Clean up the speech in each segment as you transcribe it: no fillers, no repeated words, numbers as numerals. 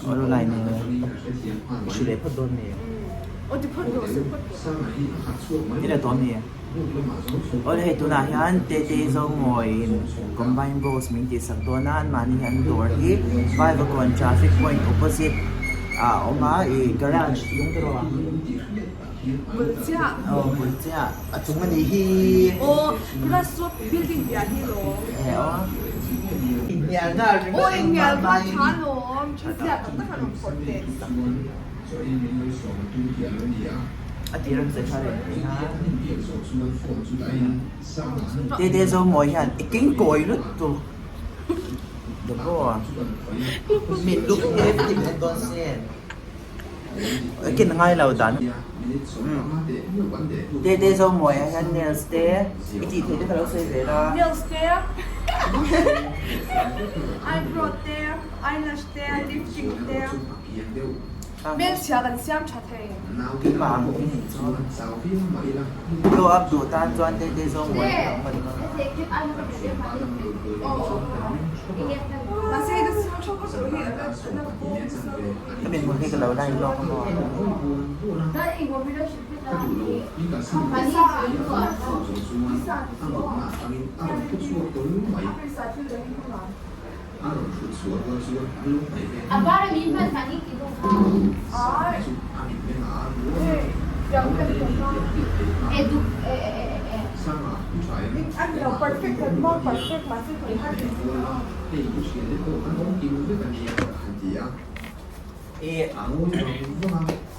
Aw lu lai ne i hrilh leh phawt dawn mi? I la dawn mi? Aw le hei tunah hian Tete Zomawiin Combine Bros min tihsak dawn a, anmahni hian an dawr hi Vaivakawn traffic point opposite ah a awm a, ih garage hnung te rawh a. Bul chiah. Aw bul chiah a chung a nih hi. Aw plus chu building piah hi lawm. E aw. Inhnial nghal ringawt. Aw inhnial nghal tha lawm. Tha ziah tak tak a rawn phawrh teh. A tir an che tha leh thei a. Tete Zomawi hian i keng kawi lutuk. Dawh aw. Min luk he ti min en dawn sin. Kin ngai lo dan. Tete Zomawi ah hian nails te i tih theih te ka lo sawi zel a. Nails te, eyebrow te, eyelash te, lifting te, hmelchhia kan siam tha thei. Keimah ang i nih chuan glow up duh tan chuan Tete Zomawi hi a awm a ni dawn a. Mahse ka siam tha vak lo hi a la bawm sa. Hemi hmun hi ka lo line lawk a maw? I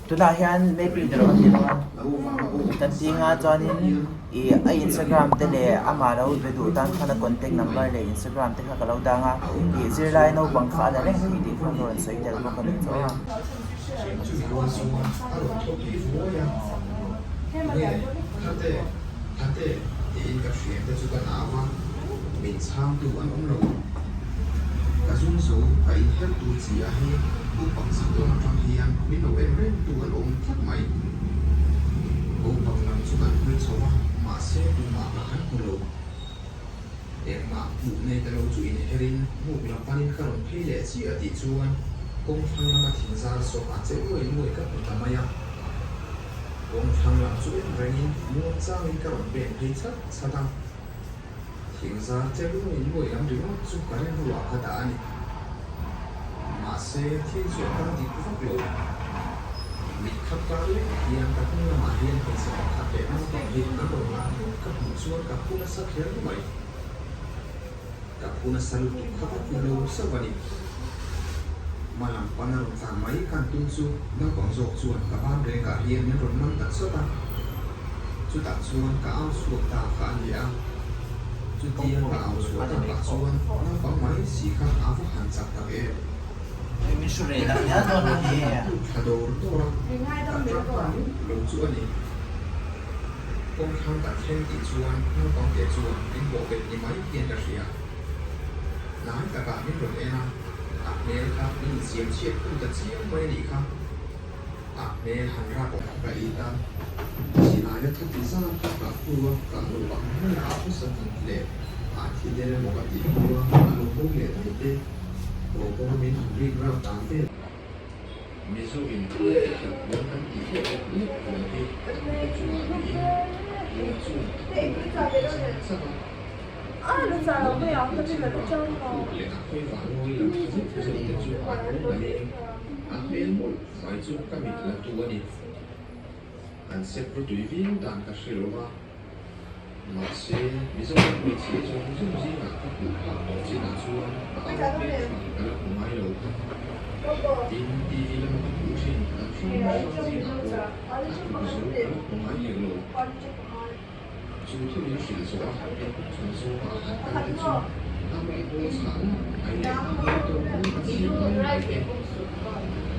tunah hian maybe ni rawh a ti lo a, kan zinga chuanin i a instagram te leh amah lo be duh tan khan a contact number leh instagram te kha ka lo dang a, ih zirlai naupang kha a la reng thei tih kha ka rawn sawi tel bawk a ni chu aw. Ka zum zo ka inher tur chi a hi naupang chhak lam atang hian min lo en reng tu an awm tlat mai. Naupang lam chu kan hawi chho a, mahse tumah ka han hmu lo. Engmah hmuh nei ta lo chu inherin buk lam panin ka rawn phei leh chiah tih chuan kawng thlang lama thing zar sawk a che uai uai ka hmu ta mai a. Kawng thlang lam chu en rengin muang changin ka rawn pen phei chat chat a. Thingzar che luai luai lam ringawt chu ka rilruah ka dah a ni. Mahse, thil chu a kal dik vak lo. Mit khat kar lek hian ka hnung lamah hian hmeichhe pakhat leh naupang hi an rawn lan thut ka hmuh chuan ka phu nasa kher mai. Ka phu nasa lutuk kha ka tlu lo sauh a ni. Hma lam pan a rawn tlan mai kan tum chu naupang zawk chuan ka ban rengah hian min rawn man ta chawt a. Chutah chuan ka au chhuak ta kha a ni a. Chutia ka au chhuah takah chuan naupang mai si kha a va han chak tak em. Ka lut thla dawr dawr a, ka tap nghal luk lo chu a ni. Kawngthlang ka thleng tih chuan naupang te chuan min bawh bet ni mai hian ka hria. Hnai takah min rawn en a, a hmel kha min insiam chhiat khum ta chiang mai a nih kha. A hmel han rap awm ka it a, silai a thati zat a kah hnua kah loh ang hmel a hmasa tlat leh a thi der emaw ka tih hnua a lo bo leh daih te, haw kawnga min han rik rap dan vel. Mizo in puite khelh puan kan tih leh lek lek puan hi a hnute chungah niin puan chuan a kut a kut a chak chak a. Puan in a kut leh a khawi vanlawi lam tha zet zet te chu a lo nalh in a hmel mawlh mai chu ka mit la tu a ni. An sep rawtui viau dan ka hre lo va, mahse Mizoram hmeichhia zawng zawng zingah ka hmuh phak tawh chinah chuan a aia hmeltha ka la hmu ngai lo. Tin, TV lama ka hmuh thin dan hrang hrang zingah pawh a tluk zo ka la hmu ngai hek lo. Chu thu min hrilh zawh a, min hmachhawn zawnga a han kal te chu a mawngkaw chhah lak mai leh a hmel tawk rawng a chhing mai mai te.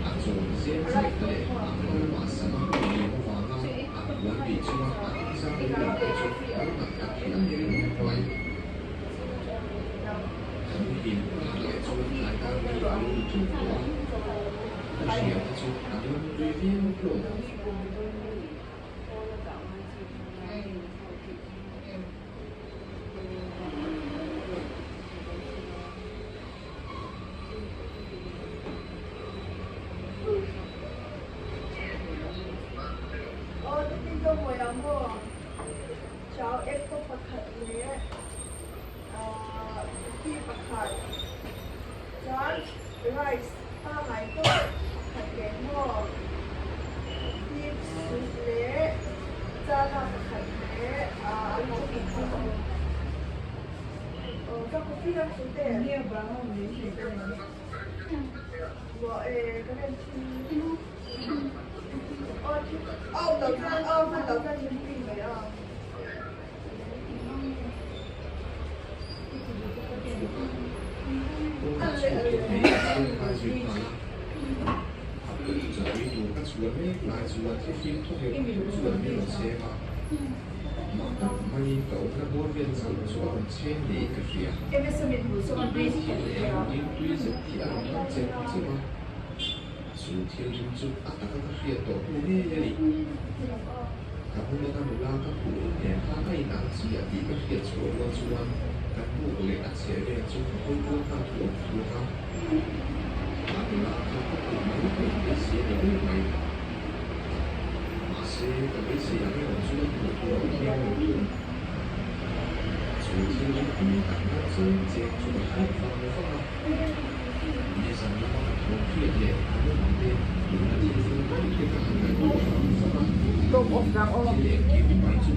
A chawn zem zet leh a hma lama sam a hmuh liam avanga a puan bih chunga a hnungzang lo lang te chu lo nat tak hi a ni ringawt mai. Ka muhil ka harh leh chuan tlai dar mi a lo ri ṭun tawh a, ka hriat te chu an la mutui viau hlawm. leh coffee pakhat chuan rice pangai pawh pakhat leh maw beef soup leh chana pakhat leh alu pakhat aw chuan coffee dang chu te maw eh ka en thin aw a awm loh chuan a awm loh chuan thingpui mai a. Kawngka chhuakin mei a chhung nghal zui nghal a. A pumcha tui tur ka chhuah mek lai chuan thlifim thaw heuh heuh chuan min rawn chhem a. Mak tak maiin ka awmna bawr vel chauh chu a rawn chhem niin ka hria. Leh a rim tui zet hi a rawn lam chem chem a. Chu thil rim chu a taka ka hriat tawh hnu ngei a ni. Ka bula ka nula ka khuh rum nen khan a inang chiah tih ka hriat chhuah rual chuan kan buk leh a chheh vel chu ka hawi kual nghal thuak thuak a. Ka nula kha ka khuh mai theih beisei a ni ber mai. Mahse, ka beisei ang erawh chuan hmuh tur a awm miau lo thung. Chu thil rim tui tak nam cheng cheng chu ka hip vang vang a. Nizan lama ka thawm hriat leh ka mumang te tuna thil thleng mai te ka han ngaihtuah vang vang a. Thil engkim mai chu.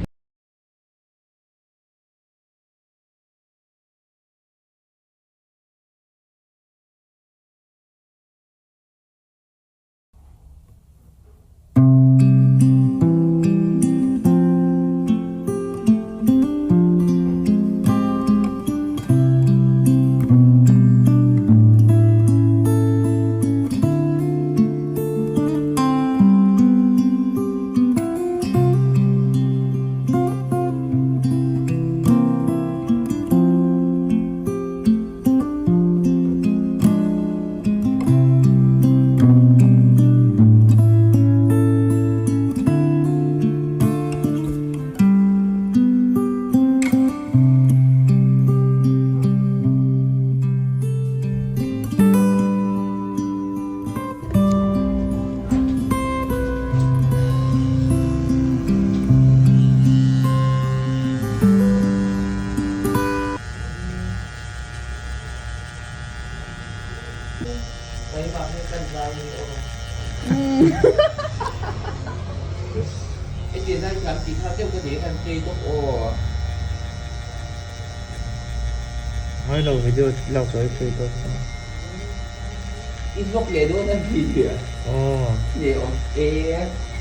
Ngai lo video lak chu ai free tawp sa. I vlog leh dawn a ni. Aw. Leh awm e.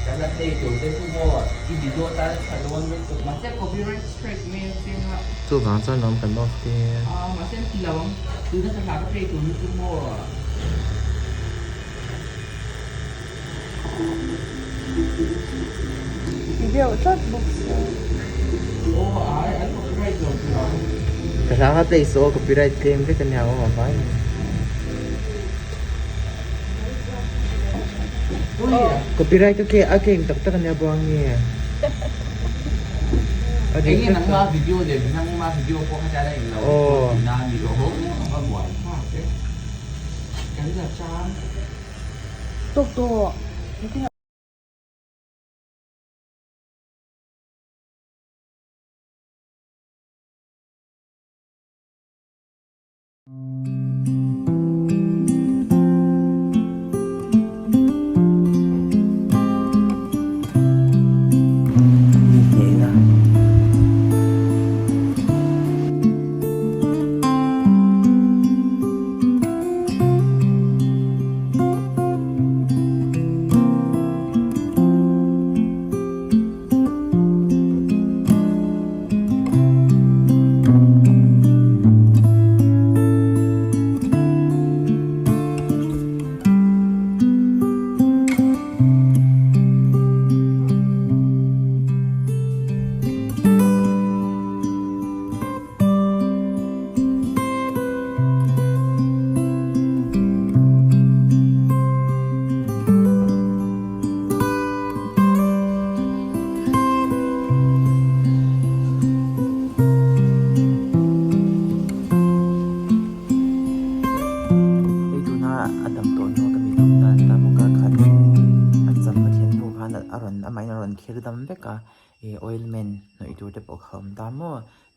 Kan la play tur te chu maw i video tan tha dawn lutuk mahse copyright strike mai a cheng a. Chuvang chuan lawm kan off tir. Aa mahse an ti lo ang tuna ka hla ka play tur hi chu maw. Ti deuh tlat bawk sia. Aw ai an copyright lo chu ang. Ka hla kha play suh aw copyright claim vek ania aw a vai mai. Copyright a a claim tak tak ania buang nge. Enge nangma video leh nangma video pawh kha chuan a englo tihna a ni lo ho a buai thlak e. Kan la chang. Tawk tawh.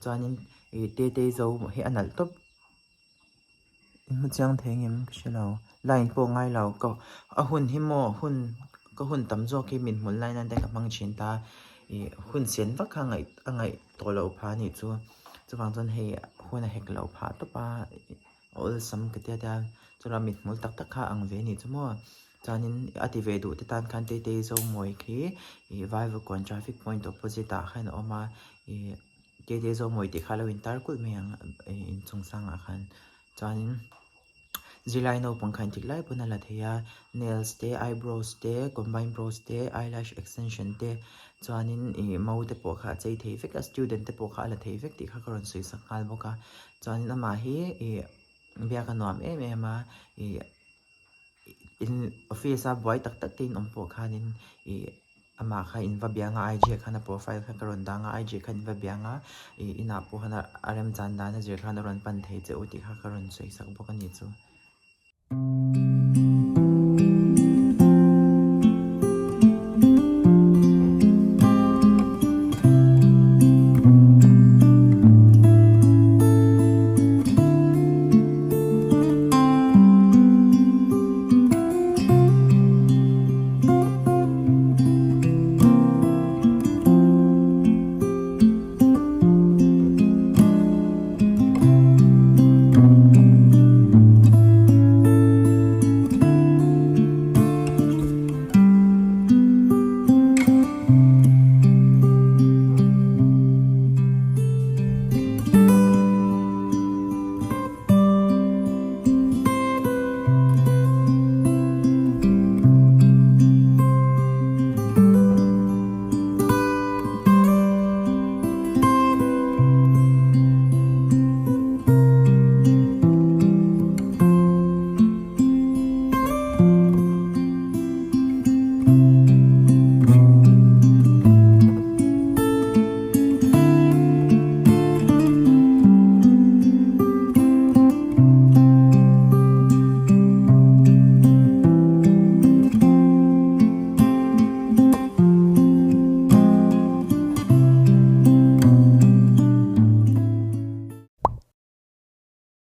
Chuanin ih Tetei zo hi a nalh tawp. In hmu chiang thei ngem ka hre lo. Line pawh ngai lo ka a hun hi maw hun ka hun tam zawk hi min hmul lai nan te ka hmang thin ta ih hun sen vak kha ngaih a ngaih tawh loh phah a nih chu. Chuvang chuan hei hun a hek loh phah tawp a awlsam ka tia tia chuan mithmul tak tak kha a ang ve a nih chu maw. Chuanin a ti ve duh te tan khan Tetei Zomawi khi ih Vaivakawn traffic point opposite ah khan a awm a ih Tetei Zomawi tih kha a lo intar kulh mai ang ih inchung sangah khan. Chuanin zirlai naupang kha engtik lai pawn a la thei a nails te eyebrows te combine brows te eyelash extension te chuanin ih mau te pawh kha a chei thei vek a student te pawh kha a la thei vek tih kha ka rawn sawi sak nghal bawk a chuanin amah hi ih biak a nuam em em a ih. In office a buai tak tak te in awm pawh khanin ih amah kha in va biang a IG ah khan a profile kha ka rawn dang a IG ah khan in va biang a ih inah pawh khan a remchan dan a zir khan a rawn pan thei che u tih kha ka rawn sawi sak bawk a ni chu.